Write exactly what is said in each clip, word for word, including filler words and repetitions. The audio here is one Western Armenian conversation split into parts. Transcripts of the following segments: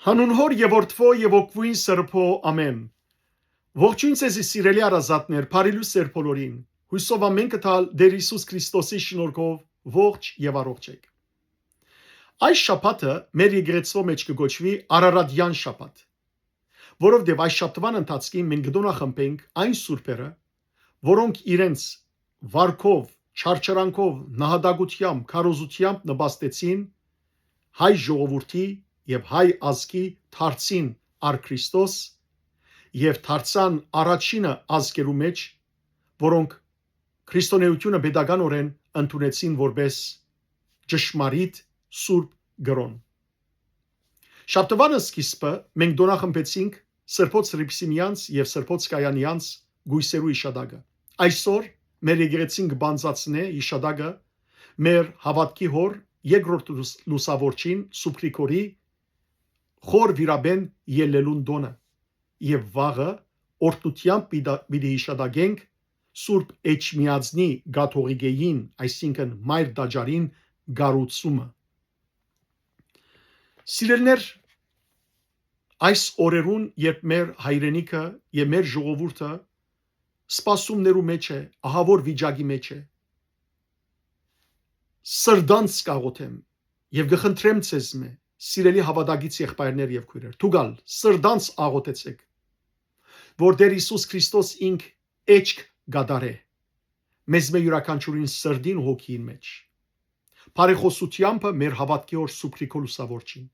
Հանուն Հօր եւ Որդւոյ եւ Հոգւոյն Սրբոյ, ամէն։ Ողջոյն ձեզի, սիրելի հարազատներ, բարի լուսեր բոլորին։ Յուսով ամէնքը տալ Տէր Յիսուս Քրիստոսի շնորհքով ողջ եւ առողջ էք։ Այս շաբաթը մեր եկեղեցւոյ մէջ կը կոչուի Արարատեան շաբաթ, որովհետեւ այս շաբթուան ընթացքին մենք կը տօնախմբենք այն սուրբերը, որոնք իրենց վարքով, չարչարանքով, նահատակութեամբ, քարոզութեամբ նպաստեցին հայ ժողովուրդի եւ հայ ազգի դարձին առ Քրիստոս եւ դարձան առաջինը ազգերու մէջ, որոնք քրիստոնէութիւնը պետականօրէն ընդունեցին որպէս ճշմարիտ սուրբ կրօն։ Շաբթուան սկիզբը մենք տօնախմբեցինք Սրբոց Հռիփսիմեանց եւ Սրբոց Կայանեանց կոյսերու յիշատակը։ Այսօր մեր եկեղեցին կը բանձնեցնէ յիշատակը մեր հաւատքի հօր երկրորդ լուս-, լուսաւորչին Սուրբ Գրիգորի խոր վիրապէն ելլելուն տօնը եւ վաղը օրհնութեամբ պիտի, պիտի յիշատակենք Սուրբ Էջմիածնի կաթողիկէին, այսինքն Մայր Տաճարին կառուցումը։ Սիրելիներ, այս օրերուն, երբ մեր հայրենիքը եւ մեր ժողովուրդը սպասումներու մէջ է, ահաւոր վիճակի մէջ է, սրտանց կաղոթեմ եւ կը խնդրեմ ձեզմէ, սիրելի հաւատակից եղբայրներ եւ քոյրեր, դուք ալ սրտանց աղոթեցէք, որ Տէր Յիսուս Քրիստոս ինք էջք կատարէ մեզմէ յուրաքանչիւրին սրտին ու հոգիին մէջ, բարեխօսութեամբը մեր հաւատքի հօր Սուրբ Գրիգոր Լուսաւորչին։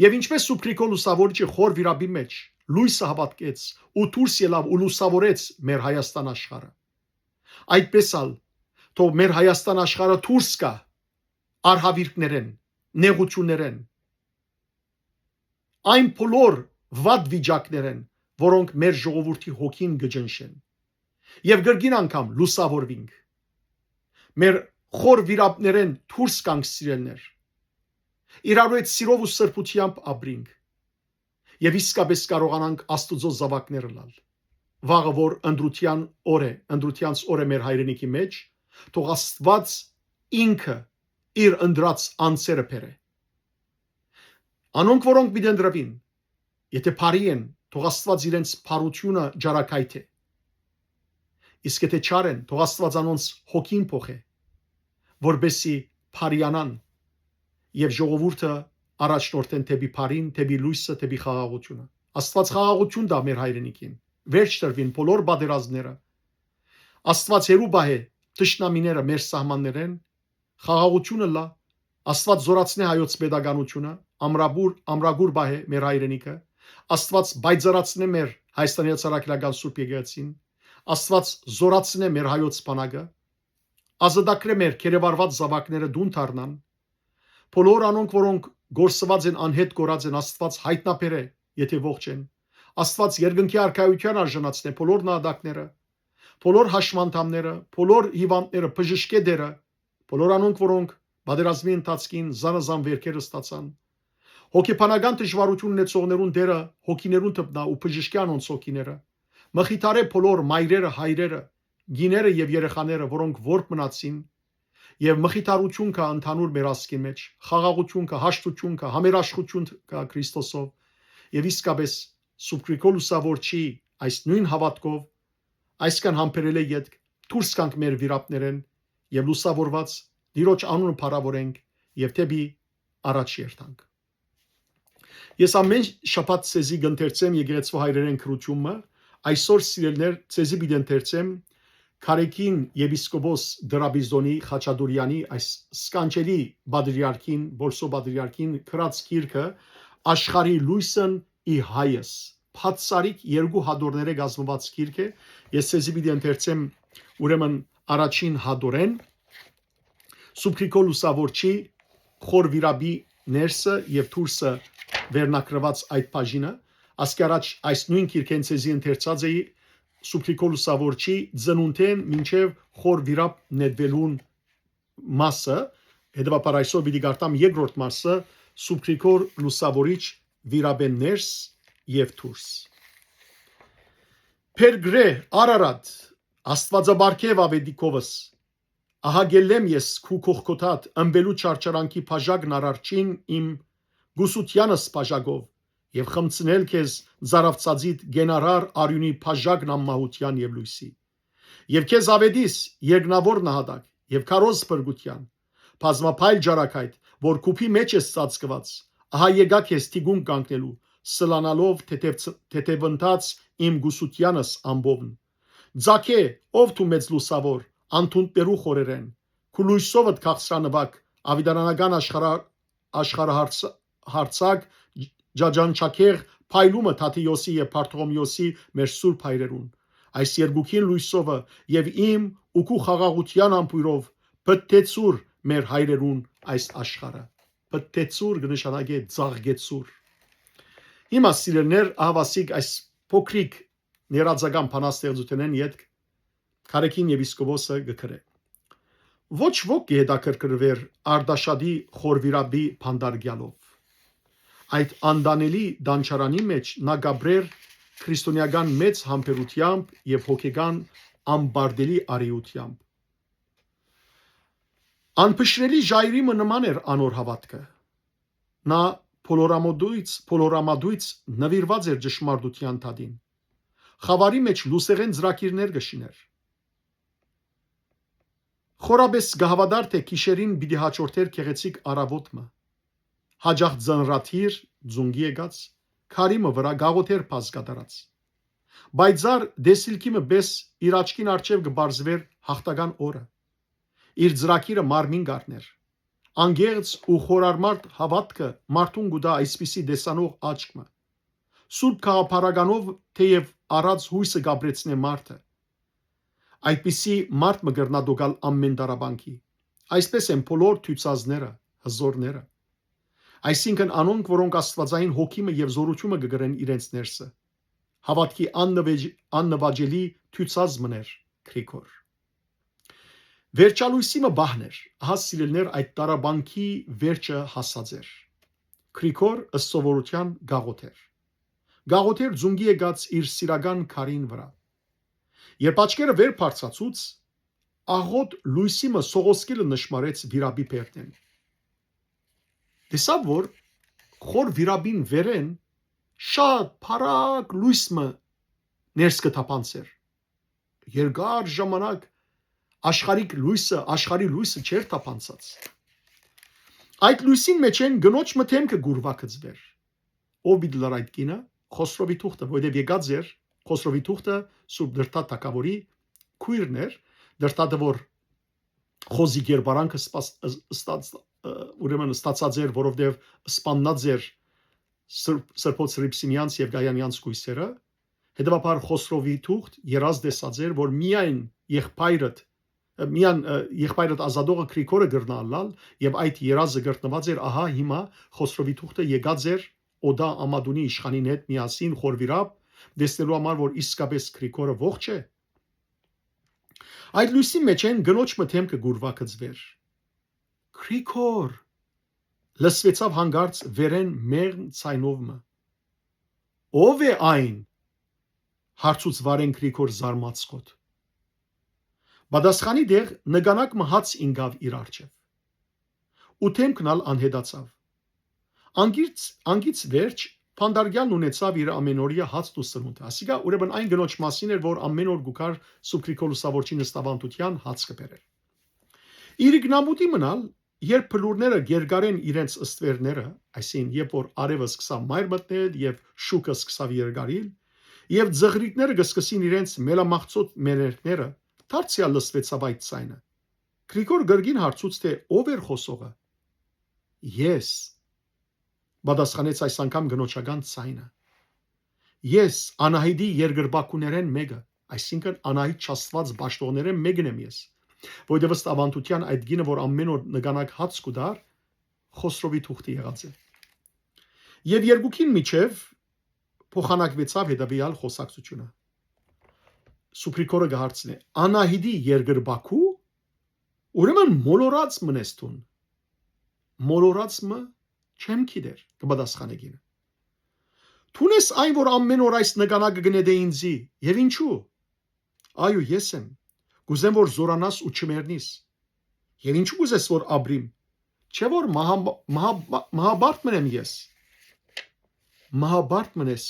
Եւ ինչպէս Սուրբ Գրիգոր Լուսաւորիչը խոր վիրապի մէջ լոյսը հաւատկեց ու դուրս ելաւ ու լուսաւորեց մեր Հայաստան աշխարհը, այդպէս ալ թող մեր Հայաստան աշխարհը դուրս գայ արհաւիրքներէն, նեղութիւններէն, այն բոլոր վատ վիճակներէն, որոնք մեր ժողովուրդի հոգին կը ճնշեն։ Եւ կրկին անգամ լուսաւորուինք։ Մեր խոր վիրապներէն դուրս գանք, սիրելիներ։ Իրարու հետ սիրով ու սրբութեամբ ապրինք։ Եւ իսկապէս կարողանանք Աստուծոյ զաւակներ ըլլալ։ Վաղը որ ընտրութեան օր է, ընտրութեանց օր է մեր հայրենիքի մէջ, թող Աստուած ինքը իր ընտրած անձերը բերէ։ Անոնք, որոնք պիտի ընտրուին, եթէ բարի են, թող Աստուած իրենց բարութիւնը ջարակայթէ։ Իսկ եթէ չար են, թող Աստուած անոնց հոգին փոխէ, որպէսզի բարիանան եւ ժողովուրդը առաջնորդեն դէպի բարին, դէպի լոյսը, դէպի խաղաղութիւնը։ Աստուած խաղաղութիւն տայ մեր հայրենիքին, վերջ տրուին բոլոր պատերազմները։ Աստուած հեռու պահէ թշնամիները մեր սահմաններէն, խաղաղութիւն ըլլայ, Աստուած զօրացնէ հայոց պետականութիւնը, ամրապուր-, ամրագուր պահէ մեր հայրենիքը, Աստուած պայծառացնէ մեր Հայաստանի Հացարաքելական Սուրբ Եկեղեցին, Աստուած զօրացնէ մեր հայոց բանակը, ազատագրէ մեր գերեվարուած զաւակները տուն դառնան, բոլոր անոնք, որոնք կորսուած են, անհետ կորած են, Աստուած յայտնաբերէ, եթէ ողջ են, Աստուած երկնքի արքայութեան արժանացնէ բոլոր նահատակները, բոլոր հաշմանդամները, բոլոր հիւանդները, բժշկէ Տէրը, բոլոր անոնք, որոնք պատերազմի ընթացքին զանազան վէրքեր ստացան, հոգեբանական դժուարութիւն ունեցողներուն Տէրը հոգիներուն դպնայ ու բժշկէ անոնց հոգիները, մխիթարէ բոլոր մայրերը, հայրերը, կիները եւ երեխաները, որոնք որբ մնացին, եւ մխիթարութիւն կայ ընդհանուր մեր ազգին մէջ, խաղաղութիւն կայ, հաշտութիւն կայ, համերաշխութիւն կայ Քրիստոսով, եւ իսկապէս Սուրբ Գրիգոր Լուսաւորչի այս նոյն հաւատքով այսքան համբերելէ ետք դուրս գանք մեր վիրապներէն եւ լուսաւորուած Տիրոջ անունը փառաւորենք եւ դէպի առաջ երթանք։ Ես ամէն շաբաթ ձեզի կ'ընթերցեմ եկեղեցւոյ հայրերէն գրութիւնը, այսօր, սիրելիներ, ձեզի պիտի ընթերցեմ Գարեգին եպիսկոպոս Տրապիզոնի Խաչատուրեանի, այս սքանչելի պատրիարքին, Պոլսոյ պատրիարքին գրած գիրքը Աշխարհի լոյսն ի հայս, բացառիկ երկու հատորներէ կազմուած գիրք է։ Ես ձեզի պիտի ընթերցեմ, ուրեմն, առաջին հատորէն, Սուրբ Գրիգոր Լուսաւորչի խոր վիրապի ներսը եւ դուրսը վերնագրուած այդ բաժինը։ Ասկի առաջ այս նոյն գիրքէն ձեզի ընթերցած էի Սուրբ Գրիգոր Լուսաւորչի ծնունդէն մինչեւ խոր վիրապ նետուելուն մասը, հետեւաբար այսօր պիտի կարդամ երկրորդ մասը, Սուրբ Գրիգոր Լուսաւորիչ վիրապէն ներս եւ դուրս։ Փերգրե, Արարատ, Աստուածապարգեւ աւետիքովս, ահա գելլեմ ես քու կողքոթատ ըմպելու չարչարանքի բաժակն առ արջին իմ կուսութեանս բաժակով եւ խմցնել քեզ ծարաւցածիդ կենարար արիւնի բաժակն անմահութեան եւ լոյսի։ Եւ քեզ աւետիս երկնաւոր նահատակ եւ քարոզ փրկութեան, բազմափայլ ճարագայթ, որ կուփի մէջ ես ծածկուած, ահա եկայ քեզ թիկունք կանգնելու, սլանալով թեթեւ-, թեթեւընթաց իմ կուսութեանս ամբովն։ Ձագէ, ով դու մեծ լուսաւոր, անդունդներու խորերէն, քու լոյսովդ քաղցրանուակ, աւետարանական աշխարհ-, աշխարհահարց-, հարցակ, ջ-, ջաջանչագեղ փայլումը Թադէոսի եւ Բարթողոմէոսի մեր սուրբ հայրերուն։ Այս երկուքին լոյսովը եւ իմ ու քու խաղաղութեան ամպոյրով պտտեցուր մեր հայրերուն այս աշխարհը։ Պտտեցուր կը նշանակէ ձաղկեցուր։ Հիմա, սիրելիներ, ահաւասիկ այս փոքրիկ ներածական բանաստեղծութենէն ետք Քարեքին եպիսկոպոսը կը գրէ. «Ոչ ոք կը հետաքրքրուէր Արտաշատի խորվիրապի բանտարկեալով։ Այդ անտանելի տանջարանի մէջ նա կ'ապրէր քրիստոնեական մեծ համբերութեամբ եւ հոգեկան անպարտելի արիութեամբ։ Անփշրելի ժայռի մը նման էր անոր հաւատքը։ Նա բոլորամատույց, բոլորամատույց նուիրուած էր ճշմարտութեան դատին։ Խաւարի մէջ լուսեղէն ծրագիրներ կը շինէր։ Խորապէս կը հաւատար, թէ գիշերին պիտի յաջորդէր գեղեցիկ առաւօտ մը։ Յաճախ ծանրաթիր, ծունկի եկած, քարի մը վրայ կ'աղօթէր բաց կատարած։ Պայծառ տեսիլքի մը պէս իր աչքին առջեւ կը պարզուէր յաղթական օրը։ Իր ծրագիրը մարմին կ'առնէր։ Անկեղծ ու խորարմարդ հաւատքը մարդուն կու տայ այսպիսի տեսանող աչք մը։ Սուրբ գաղափարականով թէեւ առած յոյսը կ'ապրեցնէ մարդը։ Այդպիսի մարդ մը կրնայ տոկալ ամէն տառապանքի։ Այսպէս են բոլոր դիւցածները, հզօրները։ Այսինքն անոնք, որոնք աստուածային հոգի մը եւ զօրութիւնը կը կրեն իրենց ներսը։ Հաւատքի աննվեջ-, աննվաճելի դիւցած մըն էր Գրիգոր։ Վերջալոյսի մը պահն էր, ահա, սիրելիներ, այդ տառապանքի վերջը հասած էր։ Գրիգոր ըստ սովորութեան կ'աղօթէր։ Կ'աղօթէր ծունկի եկած իր սիրական քարին վրայ։ Երբ աչքերը վեր բարձրացուց, աղօտ լոյսի մը սողոսկիլը նշմարեց վիրապի բերնէն։ Տեսաւ, որ խոր վիրապին վերէն շատ փառակ լոյս մը ներս կը թափանցէր։ Երկար ժամանակ աշխարհիկ լոյսը, աշխարհի լոյսը չէր թափանցած։ Այդ լոյսին մէջէն կնոջ մը դէմքը կ'ուրվագծուէր։ Ո՞վ պիտի լար այդ կինը? Խոսրովի թուղթը, որովհետեւ եկած էր, Խոսրովի թուղթը Սուրբ Դրդատ թագաւորի քոյրն էր, Դրդատը, որ խոզի կերպարանքը սպաս-, ըս-, ստաց-, ը, ուրեմն ստացած էր, որովհետեւ սպաննած էր Սրբ-, Սրբոց Հռիփսիմեանց եւ Գայանեանց կոյսերը, հետեւաբար Խոսրովի թուղթ երազ տեսած էր, որ միայն եղբայրդ, ը, միայն, ը, եղբայրդ Ազատողը Գրիգորը կրնայ ըլլալ, եւ այդ երազը կրկնուած էր, ահա հիմա Խոսրովի թուղթը եկած էր Օտա Ամատունի իշխանին հետ միասին խոր վիրապ, տեսնելու համար, որ իսկապես Գրիգորը ողջ է։ Այդ լոյսի մէջէն կնոջ մը դէմքը կ'ուրվագծուէր։ «Գրիգոր», լսուեցաւ հանկարծ վերէն մեղմ ձայնով մը։ «Ո՞վ է այն», հարցուց Վարեն Գրիգոր զարմացքոտ։ Պատասխանի տեղ նկանակ մը հաց ինկաւ իր առջեւ։ Ու դէմքն ալ անհետացավ։ Անկից, անկից վերջ, բանտարկեալն ունեցաւ իր ամենօրեայ հացն ու սնունդը։ Ասիկա, ուրեմն, այն կնոջ մասին էր, որ ամեն օր գուքար Սուրբ Գրիգոր Լուսավորչի նստավանդութեան հաց կը բերեր։ Իր ինքնամուտի մնալ, երբ բլուրները գերգարեն իրենց ստվերները, այսինքն, երբ որ արևը սկսաւ մայր մտնել եւ շուքը սկսաւ երկարիլ, եւ ձղրիկները կը սկսին իրենց մելամաղձոտ մերերքները, դարձեալ լսվեցաւ այդ ձայնը։ Գրիգոր կրկին հարցուց, թէ ո՞վ էր խոսողը։ «Ես», պատասխանեց այս անգամ կնոջական ձայնը։ «Ես, Անահիտի երկրպագուներէն մէկը, այսինքն՝ Անահիտ չաստուած պաշտողներէն մէկն եմ ես, որովհետեւ ըստ աւանդութեան այդ կինը, որ ամեն օր նկանակ հաց կու տար, Խոսրովի թուղթը եղած է»։ Եւ երկուքին միջեւ փոխանակուեցաւ հետեւեալ խոսակցութիւնը։ Սուրբ Գրիգորը կը հարցնէ. «Անահիտի երկրպագու՞։ Ուրեմն մոլորած մըն ես դուն»։ «Մոլորած մը չեմ գիտեր», կը պատասխանէ կինը։ «Դուն ես այն, որ ամեն օր այս նկանակը կը նետէ ինձի, եւ ինչու՞։ Այո, ես եմ։ Կ'ուզեմ, որ զօրանաս ու չմեռնիս։ Եւ ինչու՞ կ'ուզես, որ ապրիմ։ չէ՞ որ մահա-, մահա-, մահաբարդ մըն եմ ես։ Մահաբարդ մըն ես,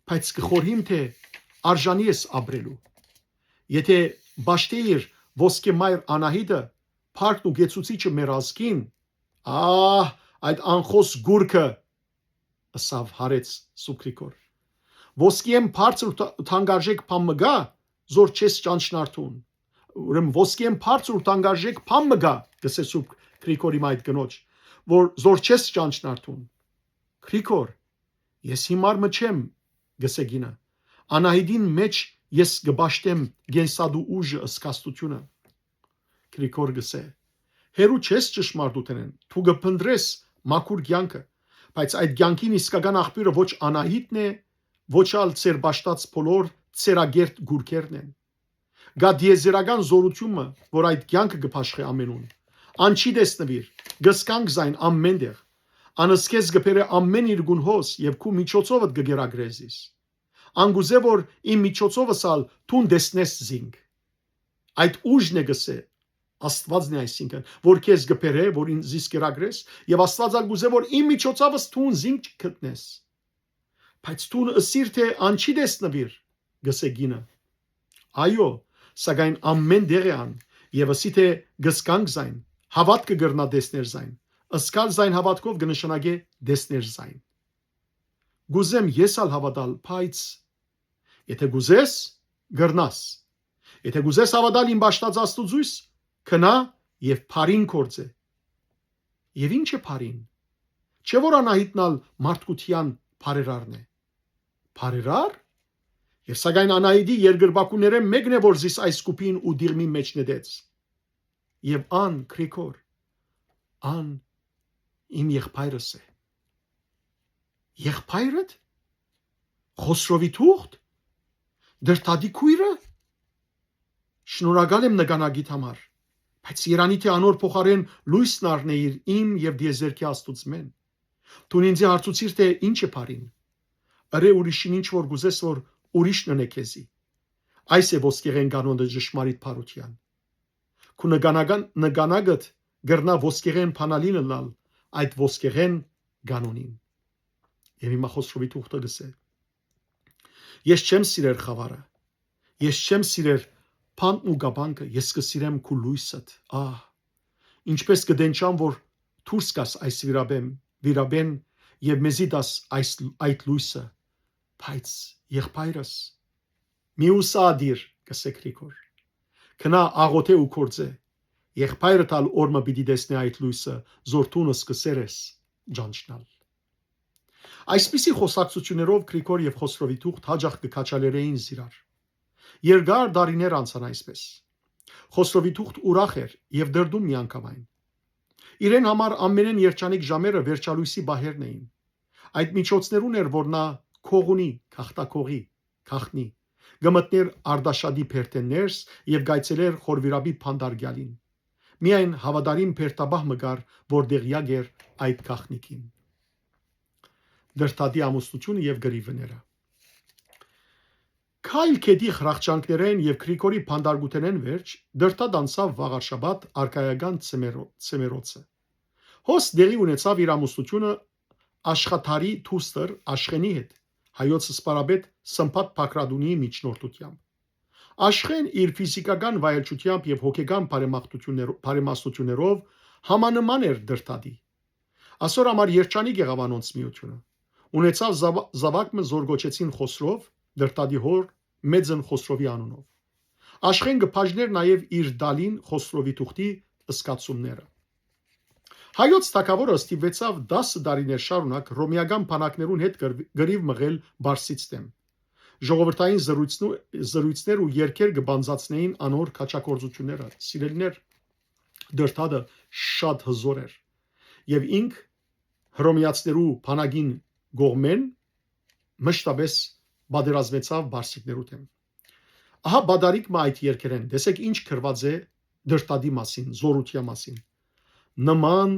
բայց կը խորհիմ թէ արժանի ես ապրելու։ Եթէ պաշտէիր ոսկէ մայր Անահիտը, փառքն ու կեցուցիչը մեր ազգին, ահ, այդ անխոս գուրքը, ըսաւ հարեց Սուրբ Գրիգոր։ Ոսկիէն բարձր ու թ-, թանկարժեք բան մը կա, զոր չես ճանչնար դուն։ Ուրեմն ոսկիէն բարձր ու թանկարժեք բան մը կա, կ'ըսէ Սուրբ Գրիգորի մայր կնոջ, որ զոր չես ճանչնար դուն։ Գրիգոր, ես հիմար մը չեմ, կ'ըսէ կինը։ Անահիտին մէջ ես կը պաշտեմ կենսատու ուժը, զգաստութիւնը։ Գրիգոր կ'ըսէ. «Հեռու չես ճշմարտութենէն, դու կը փնտռես մաքուր կեանքը, բայց այդ կեանքին իսկական աղբիւրը ոչ Անահիտն է, ոչ ալ ձեր պաշտած բոլոր ծերակերտ գուրքերն են։ Կա դիեզերական զօրութիւնը, որ այդ կեանքը կը բաշխէ ամենուն։ Ան չի տեսնուիր, կը զգանք զայն ամէն տեղ։ Ան զգեզ կը բերէ ամէն իր գունհոս եւ քու միջոցովդ կը կերակրէ զիս։ Ան կ'ուզէ, որ իմ միջոցովս ալ դուն տեսնես զինք»։ Այդ ուժն է, կ'ըսէ, Աստուածն է այսինքն, որ քեզ կը բերէ, որ ինձ զիս կերակրես, եւ Աստուած ալ կ'ուզէ, որ իմ միջոցովս դուն զինք գտնես։ «Բայց դուն ըսիր թէ ան չի տեսնուիր», կ'ըսէ կինը։ «Այո, սակայն ամէն տեղ է ան, եւ ըսի թէ կը զգանք զայն, հաւատքը կրնայ տեսներ զայն, զգալ զայն հաւատքով կը նշանակէ տեսներ զայն։ Կ'ուզեմ ես ալ հաւատալ, բայց»։ «Եթէ կ'ուզես, կրնաս։ Եթէ կ'ուզես հաւատալ իմ պաշտած Աստուծոյս, գնա եւ բարին գործէ»։ Եւ ի՞նչ է բարին։ Չէ՞ որ Անահիտն ալ մարդկութեան բարերարն է։ Բարերար։ Եւ սակայն Անահիտի երկրպագուներէն մէկն է, որ զիս այս կուփին ու դիղմի մէջ նետեց։ Եւ ան, Գրիգոր, ան իմ եղբայրս է։ Եղբայրդ։ Խոսրովի թուղթ։ Դրդատի քոյրը։ Շնորհակալ եմ նկանակիդ համար, բայց երանի թէ անոր փոխարէն լոյսն առնէիր իմ եւ դիեզերքի Աստուծմէն։ Դուն ինձի հարցուցիր թէ ի՞նչ է բարին։ Ըրէ ուրիշին ինչ որ կ'ուզես, որ ուրիշն ընէ քեզի։ Այս է ոսկեղէն կանոնը ճշմարիտ բարութեան։ Քու նկանական, նկանակդ կրնայ ոսկեղէն բանալին ըլլալ այդ ոսկեղէն կանոնին։ Եւ հիմա Խոսրովի թուղթը կ'ըսէ. «Ես չեմ սիրեր խաւարը, ես չեմ սիրեր բանտն ու կապանքը, ես կը սիրեմ քու լոյսդ, ահ, ինչպէս կը տենչամ, որ դուրս գաս այս վիրապեն, վիրապեն եւ մեզի տաս այս, այդ լոյսը, բայց եղբայրս»։ «Մի ուսա ադիր», կ'ըսէ Գրիգոր։ «Գնա աղօթէ ու գործէ, եղբայրդ ալ օր մը պիտի տեսնէ այդ լոյսը, զոր դուն սկսեր ես ճանչնալ»։ Այսպիսի խոսակցութիւններով Գրիգոր եւ Խոսրովի թուղթ յաճախ կը քաջալերէին զիրար։ Երկար տարիներ անցան այսպէս։ Խոսրովի թուղթ ուրախ էր եւ դրդում միանգամայն։ Իրեն համար ամենէն երջանիկ ժամերը վերջալոյսի պահերն էին։ Այդ միջոցներուն էր, որ նա կ'օղունի, գաղթակողի, գաղտնի, կը մտնէր Արտաշատի բերդէն ներս եւ կ'այցելէր խորվիրապի բանտարկեալին։ Միայն հաւատարիմ բերդապահ մը կար, որ տեղեակ էր այդ գաղտնիքին։ Դրդատի ամուսնութիւնը եւ կռիւները։ Քայլ գետի խրախճանքներէն եւ Գրիգորի բանտարկութենէն վերջ Դրդատ անցաւ Վաղարշաբաթ արքայական ցեմերո-, ցեմերոցը։ Հոս տեղի ունեցաւ իր ամուսնութիւնը Աշխատարի դուստր Աշխենի հետ, հայոց սպարապետ Սմբատ Բագրատունիի միջնորդութեամբ։ Աշխեն իր ֆիզիկական վայելչութեամբ եւ հոգեկան բարեմաղթություններո-, բարեմասնություններով համանման էր Դրդատի։ Ասոր համար երջանիկ եղաւ անոնց միութիւնը։ Ունեցաւ զաვა-, զաւակ մը, զոր կոչեցին Խոսրով, Դրդատի հօր, Մեծն Խոսրովի անունով։ Աշխեն կը բաժներ նաեւ իր տալին Խոսրովի թուղթի զգացումները։ Հայոց թագաւորը ստիպուեցաւ տասը տարիներ շարունակ հռոմեական բանակներուն հետ կռ-, կռիւ մղել Պարսից դէմ։ Ժողովրդային զրույցնու-, զրույցներ ու երգեր կը բանձացնէին անոր քաջագործությունները, սիրելիներ, Դրդատը շատ հզոր էր։ Եւ ինք հռոմեացիներու բանակին կողմէն մշտապէս պատերազմեցաւ պարսիկներու դէմ։ Ահա պատառիկ մը այդ երգերէն, տեսեք ինչ գրուած է Դրդատի մասին, զօրութեան մասին։ «Նման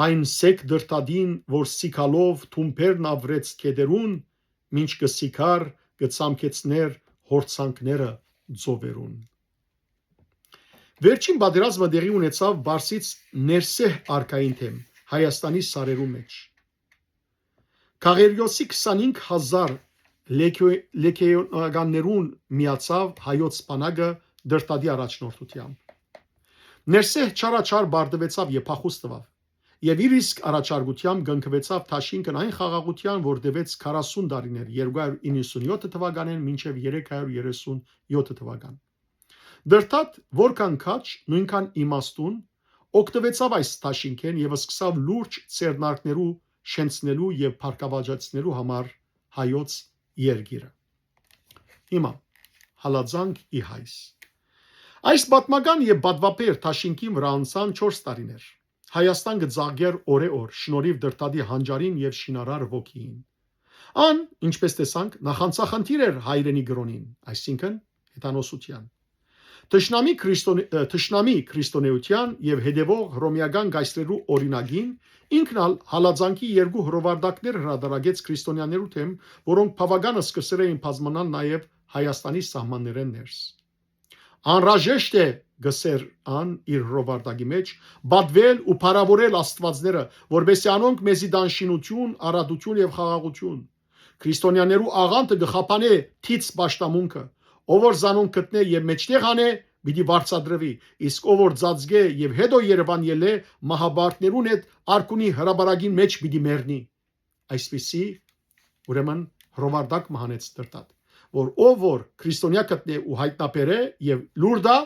այն սեկ Դրդատին, որ սիքալով թումբերն աւրեց գետերուն, մինչ կը սիքար, կը ցամքեցներ հորցանքները ծովերուն»։ Վերջին պատերազմը տեղի ունեցաւ Պարսից ներսեհ արքային դէմ, Հայաստանի սարերուն մէջ։ Կաղերիոսի քսանհինգ հազար լեգիո-, լեգիոնականներուն միացաւ հայոց բանակը Դրդատի առաջնորդութեամբ։ Ներսեհ չարաչար բարդուեցաւ եւ փախուս տուաւ։ Եւ իր իսկ առաջարկութեամբ կնքուեցաւ դաշինքն այն խաղաղութեան, որ տեւեց քառասուն տարիներ, երկու հարյուր իննսունյոթ թվականէն մինչեւ երեք հարյուր երեսունյոթ թվական։ Դրդատ, որքան քաջ, նոյնքան իմաստուն, օգտուեցաւ այս դաշինքէն եւ սկսաւ լուրջ ձեռնարկներու շենցնելու եւ բարգաւաճացնելու համար հայոց երկիրը։ Հիմա, հալածանք ի հայս։ Այս պատմական եւ պատվաբեր դաշինքին վրայ անցան չորս տարիներ։ Հայաստան կը ծաղկէր օրէ օր, շնորհիւ Դրդատի հանճարին եւ շինարար ոգիին։ Ան, ինչպես տեսանք, նախանցախնդիր էր հայրենի կրօնին, այսինքն՝ հեթանոսութեան։ Թշնամի քրիստոնե-, ը, թշնամի քրիստոնէութեան եւ հետեւող հռոմեական կայսրերու օրինակին, ինքն ալ հալածանքի երկու հրովարտակներ հրադարագեց քրիստոնեաներու դէմ, որոնք բաւական սկսեր էին բազմանալ նաեւ Հայաստանի սահմաններէն ներս։ «Անհրաժեշտ է», կ'ըսէր ան իր հրովարտակի մէջ, «պատուել ու փառաւորել աստուածները, որպեսզի անոնք մեզի տան շինութիւն, առատութիւն եւ խաղաղութիւն։ Քրիստոնեաներու աղանդը կը խափանէ թից պաշտամունքը։ Ով որ զանոնք գտնէ եւ մէջտեղ անէ, պիտի վարձատրուի, իսկ ով որ ծածկէ եւ հետո Երեւան ելլէ, մահապարտներուն հետ արքունի հրապարակին մէջ պիտի մեռնի»։ Այսպիսի, ուրեմն, հրովարտակ մը հանեց Դրդատ, որ ով որ քրիստոնեայ գտնէ ու յայտնաբերէ եւ լուր տայ,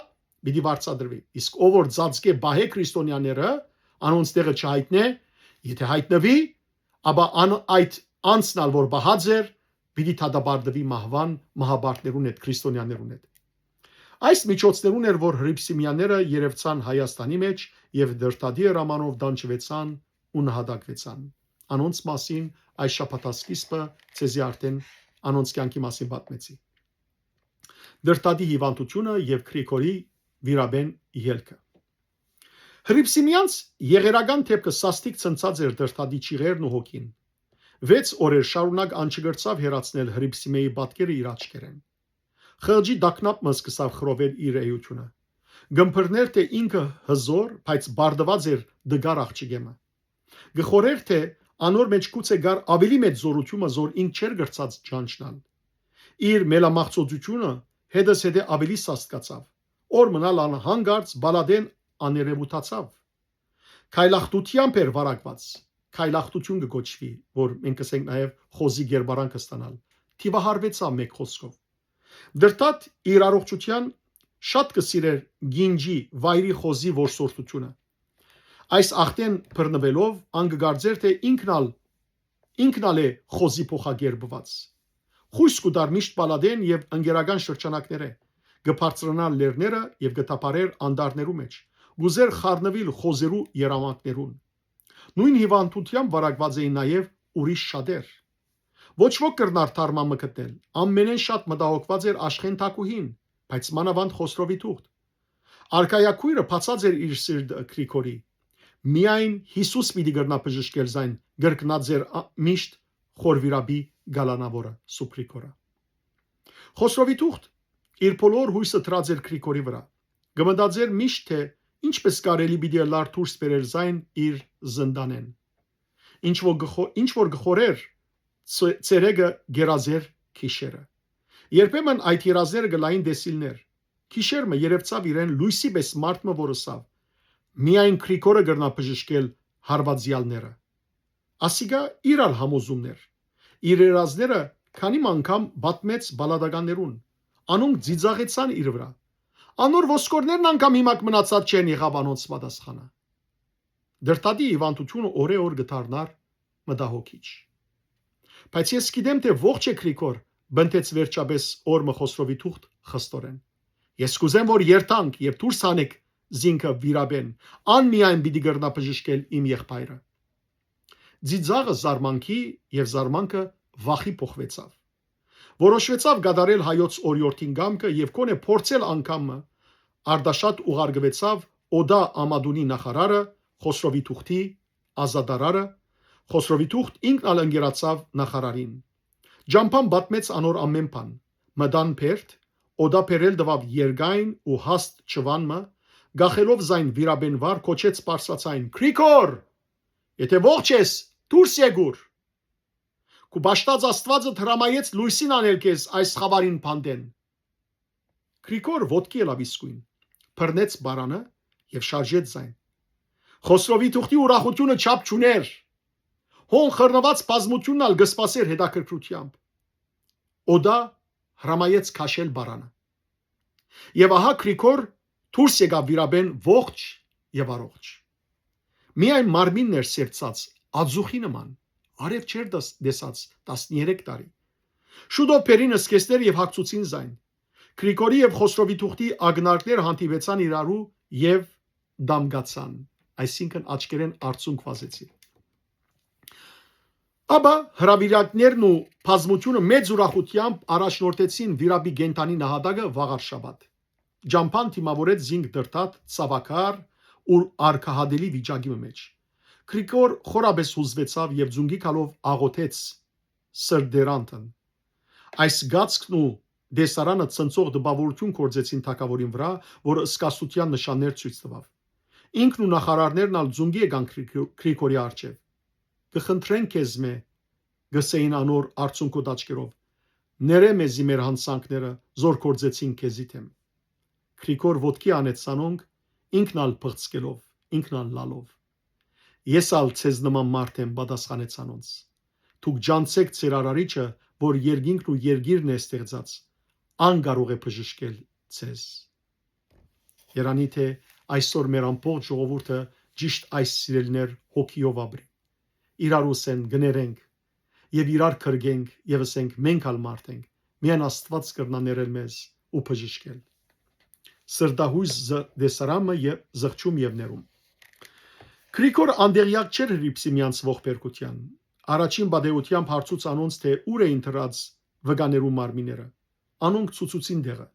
պիտի վարձատրուի, իսկ ով որ ծածկէ, պահէ քրիստոնեաները, անոնց տեղը չյայտնէ, եթէ յայտնուի, ապա ան-, այդ անձն ալ որ պահած էր, պիտի դատապարտուի մահուան, մահապարտներուն հետ, քրիստոնեաներուն հետ։ Այս միջոցներուն էր, որ հրիփսիմեաները երեւցան Հայաստանի մէջ եւ Դրդատի հրամանով տանջուեցան ու նահատակուեցան։ Անոնց մասին այս շաբաթասկիզբը ձեզի արդէն անոնց կեանքի մասին պատմեցի։ Դրդատի հիւանդութիւնը եւ Գրիգորի վիրապէն ելքը։ Հրիփսիմեանց եղերական դէպքը սաստիկ ցնցած էր Դրդատի ճիղերն ու հոգին։ Վեց օրեր շարունակ ան չկրցաւ հեռացնել Հրիփսիմեի պատկերը իր աչքերէն։ Խղճի տագնապ մը սկսաւ խռովել իր էութիւնը։ Կ'ըմբռներ թէ ինքը հզօր, բայց բարդուած էր տկար աղջիկէ մը։ Կը խորհէր թէ անոր մէջ գուցե կար աւելի մեծ զօրութիւնը, զոր ինք չէր կրցած ճանչնալ։ Իր մելամաղձոցութիւնը հետզհետէ աւելի սաստկացաւ։ Օր մնալ ան հանկարծ պալատէն աներեւութացաւ։ Քայլախտութեամբ էր վարակուած։ Քայլախտութիւն կը կոչուի, որ մենք կ'ըսենք նաեւ խոզի կերպարանքը ստանալ։ Թիւահարուեցաւ, մէկ խօսքով։ Դրդատ իր առողջութեան շատ կը սիրէր գինջի, վայրի խոզի որսորդութիւնը։ Այս ախտէն բռնուելով՝ ան կը կարծէր թէ ինքն ալ, ինքն ալ է խոզի փոխակերպուած։ Խոյս կու տար միշտ պալատէն եւ ընկերական շրջանակներէ, կը բարձրանար լեռները եւ կը թափառէր անտառներու մէջ, կ'ուզէր խառնուիլ խոզերու երամակներուն։ Նոյն հիւանդութեամբ վարակուած էին նաեւ ուրիշ շատեր։ Ոչ ոք կրնար թարմամը գտնել, ամենէն շատ մտահոգուած էր Աշխէն թագուհին, բայց մանաւանդ Խոսրովի թուղթ։ Արքայակոյրը բացած էր իր սիրտը Գրիգորի։ Միայն Յիսուս պիտի կրնայ բժշկել զայն, կրկնած էր ա-, միշտ խոր վիրապի գալանաւորը, Սուրբ Գրիգորը։ Խոսրովի թուղթ իր բոլոր յոյսը դրած էր Գրիգորի վրայ։ Կը մտածէր միշտ թէ ինչպես կարելի պիտի ըլլար դուրս բերել զայն իր զնդանէն։ Ինչ որ գը խո-, ինչ որ գը խորեր, ցե-, ցերեկը գերազեր գիշերը։ Երբեմն այդ երազները գը լային տեսիլներ։ Գիշեր մը երևցաւ իրեն լոյսի պես մարդ մը, որ ըսաւ. «Միայն Գրիգորը կրնայ բժշկել հարվածյալները»։ Ասիկա իր ալ համոզումն էր։ Իր երազները քանի մը անգամ պատմեց պալատականներուն։ Անոնք ծիծաղեցան իր վրայ։ Անոր ոսկորներն անգամ հիմակ մնացած չեն, եղաւ անոնց պատասխանը։ Դրդատի հիվանդութիւնը օրէ օր կը դառնար մտահոգիչ։ «Բայց ես գիտեմ թէ ողջ է Գրիգոր», պնդեց վերջապէս օր մը Խոսրովի թուղթ խստորեն։ «Ես կ'ուզեմ որ երթանք եւ դուրս հանեք զինքը վիրապէն, ան միայն պիտի կրնայ բժշկել իմ եղբայրը»։ Ծիծաղը զարմանքի եւ զարմանքը վախի փոխուեցաւ։ Որոշուեցաւ կատարել հայոց օրիորդին կամքը եւ գոնե փորձել անգամ մը։ Արտաշատ ուղարկուեցաւ Օդա Ամատունի նախարարը, Խոսրովի թուղթի ազատարարը, Խոսրովի թուղթ ինքն ալ ընկերացաւ նախարարին։ Ճամփան պատմեց անոր ամէն բան։ Մտան բերդ, Օդա բերել տուաւ երկայն ու հաստ չուան մը, կախելով զայն վիրապէն վար, կոչեց բարձրաձայն. «Գրիգոր, եթէ ողջ ես, դուրս եկուր։ Քու պաշտած Աստուածդ հրամայեց լոյսին անել քեզ այս խաւարին փանտէն»։ Գրիգոր ոտքի ելաւ իսկոյն, բռնեց պարանը եւ շարժեց զայն։ Խոսրովի թուղթի ուրախութիւնը չափ չունէր։ Հոն խռնուած բազմութիւնն ալ կը սպասէր հետաքրքրութեամբ։ Օդա հրամայեց քաշել պարանը։ Եւ ահա Գրիգոր դուրս եկաւ վիրապէն ողջ եւ առողջ։ Միայն մարմինն էր սեւցած, ածուխի նման, արեւ չէր դաս-, տեսած տասներեք տարի։ Շուտով բերին սկեսներ եւ հագցուցին զայն։ Գրիգորի եւ Խոսրովի թուղթի ակնարկները հանդիպեցան իրարու եւ դամկացան, այսինքն աչքերէն արցունք վազեցին։ Ապա հրաւիրակներն ու բազմութիւնը մեծ ուրախութեամբ առաջնորդեցին վիրապի կենդանի նահատակը վաղարշաբաթ։ Ճամբան դիմաւորեց զինք դրդատ, ցաւակար ու արկահատելի վիճակի մը մէջ։ Գրիգոր խորապէս յուզվեցաւ եւ ձունկի գալով աղօթեց սրտերանտն։ Այս գացքն ու տեսարանը ցնցող տպաւորութիւն գործեցին թագաւորին վրայ, որ սկսության նշաններ ցոյց տուաւ։ Ինքն ու նախարարներն ալ ձունկի եկան Գրիգ-, Գրիգորի առջեւ։ «Կը խնդրենք քեզմէ», կ'ըսէին անոր արցունքոտ աչքերով, «ներէ մեզի մեր յանցանքները, զոր գործեցին քեզի դէմ»։ Գրիգոր ոտքի անեց զանոնք, ինքն ալ պղծկելով, ինքն ալ լալով։ «Ես ալ ձեզ նման մարդ եմ», պատասխանեց անոնց։ «Դուք ջանցէք ձեր Արարիչը, որ երկինքն ու երկիրն է ստեղծած, ան կարող է բժշկել ձեզ»։ Երանի թէ այսօր մեր ամբողջ ժողովուրդը ճիշդ այս սիրելիներ հոգիով ապրի, իրարուսէն կներենք եւ իրար կրկենք եւ ըսենք. «Մենք ալ մարդ ենք, միայն Աստուած կրնայ ներել մեզ ու բժշկել»։ Սրտահոյս զը-, դեսարամը եւ զղջում եւ ներում։ Գրիգոր անդեղյակ չէր հրիպսի մյանց ողբերգութեան։ Առաջին պատեհութեամբ հարցուց անոնց, թէ ուր էին դրած վկաներու մարմինները։ Անոնք ցուցուցին տեղը։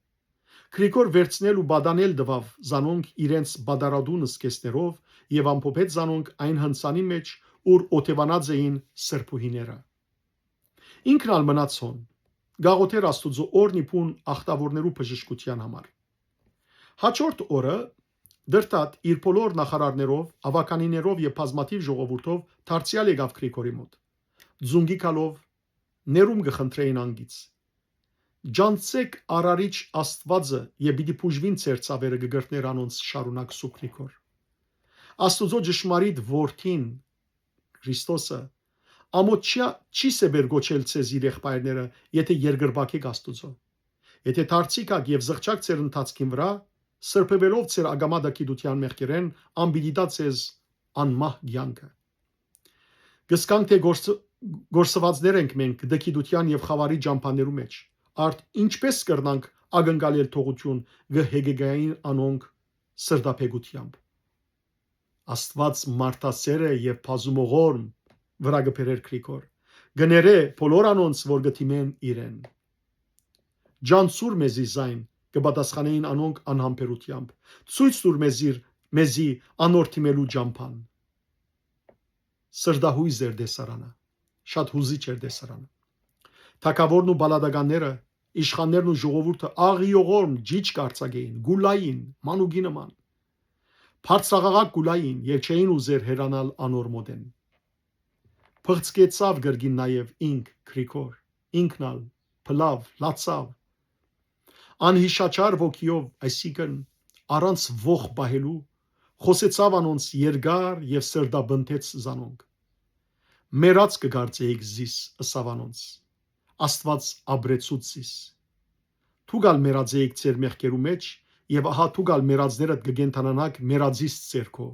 Գրիգոր վերցնել ու պատանել տուաւ զանոնք իրենց պատառատուն սկեսներով եւ ամփոփեց զանոնք այն հնցանի մէջ, ուր օթեւանած էին սրբուհիները։ Ինքն ալ մնաց հոն, գաղութեր Աստուծոյ օրհնիփուն ախտաւորներու բժշկութեան համար։ Հաջորդ օրը Դրդատ իր բոլոր նախարարներով, աւագանիներով եւ բազմաթիւ ժողովուրդով դարձեալ եկաւ Գրիգորի մօտ։ Ձունկի գալով ներում կը խնդրէին անգից։ «Ջանցէք Արարիչ Աստուածը եւ պիտի բուժուին ձեր ցաւերը», կը կրթներ անոնց շարունակ Սուրբ Գրիգոր։ «Աստուծոյ ճշմարիտ որդին Քրիստոսը, ամոթ չի, չի սեպեր կոչել ձեզ իր եղբայրները, եթէ երկրպագէք Աստուծոյ։ Եթէ դարձի գաք եւ զղջաք ձեր ընթացքին վրայ, սրբուելով ձեր ակամա դակիտութեան մեղքերէն, ան պիտի տայ ձեզ անմահ կեանքը»։ Կ'ըսքանք թէ գործ-, գործուածներ ենք մենք դակիտութեան եւ խաւարի ճամբաներու մէջ, արդ ինչպէս կրնանք ակնկալել թողութիւն, կը հեգեկային անոնք սրտաբեկութեամբ։ «Աստուած մարդասէր է եւ բազումողորմ», վրայ կը բերէր Գրիգոր, «կը ներէ բոլոր անոնց, որ կը դիմեն իրեն»։ «Ջանցուր մեզի զայն», կը պատասխանէին անոնք անհամբերութեամբ, «ցոյց տուր մեզի, մեզի անոր դիմելու ճամբան»։ Սրտահոյս էր տեսարանը, շատ յուզիչ էր տեսարանը։ Թագաւորն ու պալատականները, իշխաններն ու ժողովուրդը աղիողորմ ջիչ կ'արձակէին, կ'ուլային, մանուկի նման։ Բարձրաղաղակ կ'ուլային եւ չէին ուզեր հեռանալ անոր մօտէն։ Փղցկեցաւ կրկին նաեւ ինք Գրիգոր, ինքն ալ, բլաւ, լացաւ։ Անհիշաչար ոգիով, այսինքն առանց ոխ պահելու, խօսեցաւ անոնց երկար եւ սրտապնդեց զանոնք։ «Մեռած կը կարծէիք զիս», ըսաւ անոնց, «Աստուած ապրեցուց զիս։ Դուք ալ մեռած էիք ձեր մեղքերու մէջ, եւ ահա դուք ալ մեռածներդ կը կենդանանաք մեռածիս ձեռքով։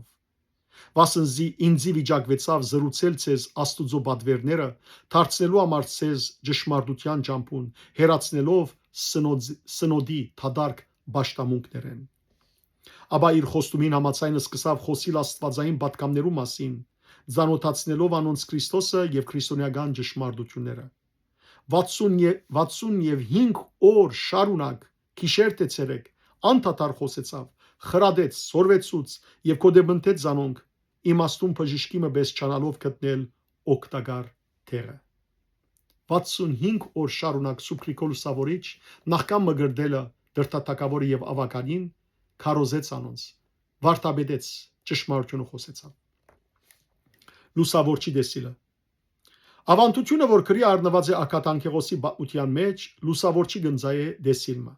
Վասն զի ինծի վիճակուեցաւ զրուցել ձեզ Աստուծոյ պատուէրները, դարձնելու համար ձեզ ճշմարտութեան ճամբուն, հեռացնելով սնոց-, սնոդի դատարկ պաշտամունքներէն»։ Ապա իր խոստումին համաձայն սկսաւ խօսիլ աստուածային պատգամներու մասին, ծանօթացնելով անոնց Քրիստոսը եւ քրիստոնեական ճշմարտութիւնները։ Վաթսուն ե-, վաթսուն եւ հինգ օր շարունակ, գիշեր թէ ցերեկ, անդադար խօսեցաւ, խրատեց, սորվեցուց եւ կոտեպնդեց զանոնք, իմաստուն բժշկի մը պէս չանալով գտնել օգտակար տեղը։ Վաթսուն հինգ օր շարունակ Սուրբ Գրիգոր Լուսաւորիչ, նախքան մկրտելը դրդատակաւորը եւ աւագանին, քարոզեց անոնց, վարդապետեց, ճշմարտութիւնը խօսեցաւ։ Լուսաւորչի տեսիլը։ Աւանդութիւնը, որ գրի առնուած է Ակաթանքեղոսի պատմութեան մէջ, լուսաւորչի կ'ընծայէ տեսիլ մը։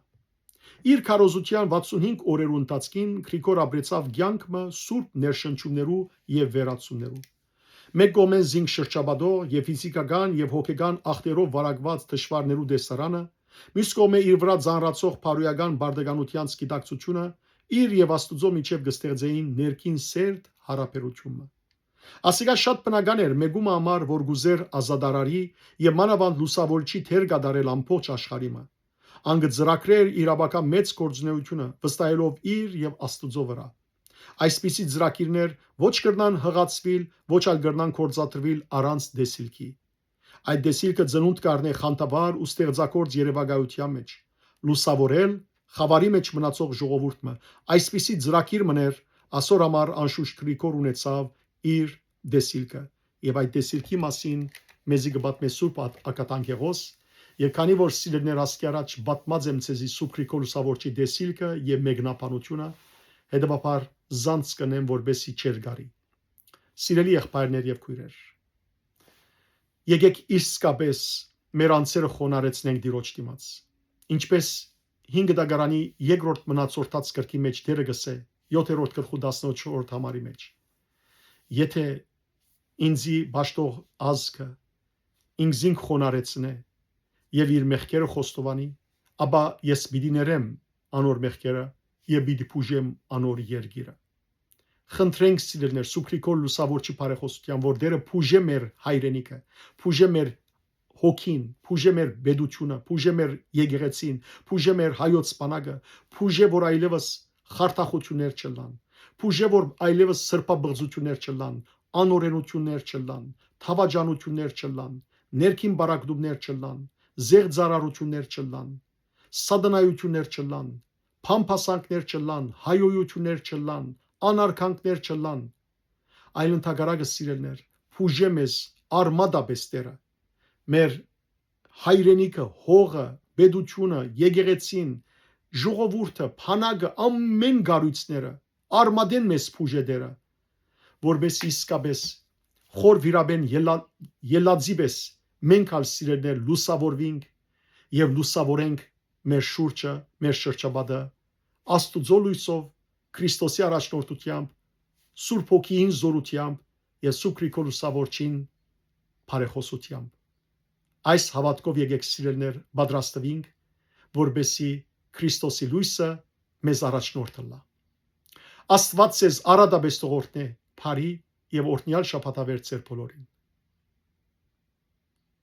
Իր քարոզութեան վաթսունհինգ օրերու ընթացքին Գրիգոր ապրեցաւ կեանք մը սուրբ ներշնչումներու եւ վերացումներու։ Մէկ կողմէն զինք շրջապատող եւ ֆիզիքական եւ հոգեկան ախտերով վարակուած թշուառներու տեսարանը, միւս կողմէ իր վրայ ծանրացող բարոյական բարդականութեան գիտակցութիւնը, իր եւ Աստուծոյ միջեւ կը ստեղծէին ներքին սերտ յարաբերութիւն մը։ Ասիկա շատ բնական էր մէկումը համար, որ կ'ուզէր ազատարարի եւ մանաւանդ լուսաւորչի դեր կատարել ամբողջ աշխարհի մը։ Ան կը ծրագրէր իր ապագայ մեծ գործունեութիւնը, վստահելով իր եւ Աստուծոյ վրայ։ Այսպիսի ծրագիրներ ոչ կրնան յղացուիլ, ոչ ալ կրնան գործադրուիլ առանց տեսիլքի։ Այդ տեսիլքը ծնունդ կ'առնէ խանդավառ ու ստեղծագործ երեւակայութեան մէջ, լուսաւորել խաւարի մէջ մնացող ժողովուրդ մը։ Այսպիսի ծրագիր մըն էր, ասոր համար անշուշտ Գրիգոր ունեցաւ իր տեսիլքը։ Եւ այդ տեսիլքի մասին մեզի կը պատմէ Սուրբ Ա-, Ակաթանքեղոս, եւ քանի որ սիրելիներ ասկի առաջ պատմած եմ ձեզի Սուրբ Գրիգոր Լուսաւորչի տեսիլքը եւ մեկնաբանութիւնը, հետեւաբար զանց կ'ընեմ, որպեսզի չերկարի։ Սիրելի եղբայրներ եւ քոյրեր, եկեք իսկապես մեր անձերը խոնարհեցնենք Տիրոջ դիմաց։ Ինչպես հինգ դագարանի երկրորդ մնացորդաց գրքի մէջ դերը կ'ըսէ, յոթերորդ գլխու տասնոչորդ համարի մէջ. «Եթէ ինծի պաշտող ազգը ինքզինք խոնարհեցնէ եւ իր մեղքերը խոստովանի, ապա ես պիտի ներեմ անոր մեղքերը եւ պիտի բուժեմ անոր երկիրը»։ Խնդրենք, սիրելիներ, Սուրբ Գրիգոր Լուսաւորչի բարեխօսութեան, որ Տէրը բուժէ մեր հայրենիքը, բուժէ մեր հոգին, բուժէ մեր պետութիւնը, բուժէ մեր եկեղեցին, բուժէ մեր հայոց բանակը, բուժէ, որ այլեւս խարդախութիւններ չըլլան, բուժէ, որ այլեւս սրբապղծութիւններ չըլլան, անօրենութիւններ չըլլան, դաւաճանութիւններ չըլլան, ներքին պառակտումներ չըլլան, զեղծարարութիւններ չըլլան, սատանայութիւններ չըլլան, փամփասանքներ չըլլան, հայոյութիւններ չըլլան, անարգանքներ չըլլան, այլ ընդհակառակը, սիրելիներ, բուժէ մեզ արմատապէս Տէրը, մեր հայրենիքը, հողը, պետութիւնը, եկեղեցին, ժողովուրդը, բանակը, ամէն կառոյցները, արմատէն մեզ բուժէ Տէրը, որպեսզի իսկապես խոր վիրապէն ելա-, ելածի պէս մենք ալ, սիրելիներ, լուսաւորուինք եւ լուսաւորենք մեր շուրջը, մեր շրջապատը, Աստուծոյ լոյսով, Քրիստոսի առաջնորդութեամբ, Սուրբ Հոգիին զօրութեամբ եւ Սուրբ Գրիգոր Լուսաւորչին բարեխօսութեամբ։ Այս հաւատքով եկեք, սիրելիներ, պատրաստուինք, որպեսզի Քրիստոսի լոյսը մեզ առաջնորդ ըլլայ։ Աստուած ձեզ արատապէս թող օրհնէ բարի եւ օրհնեալ շաբաթավեր ձեր բոլորին։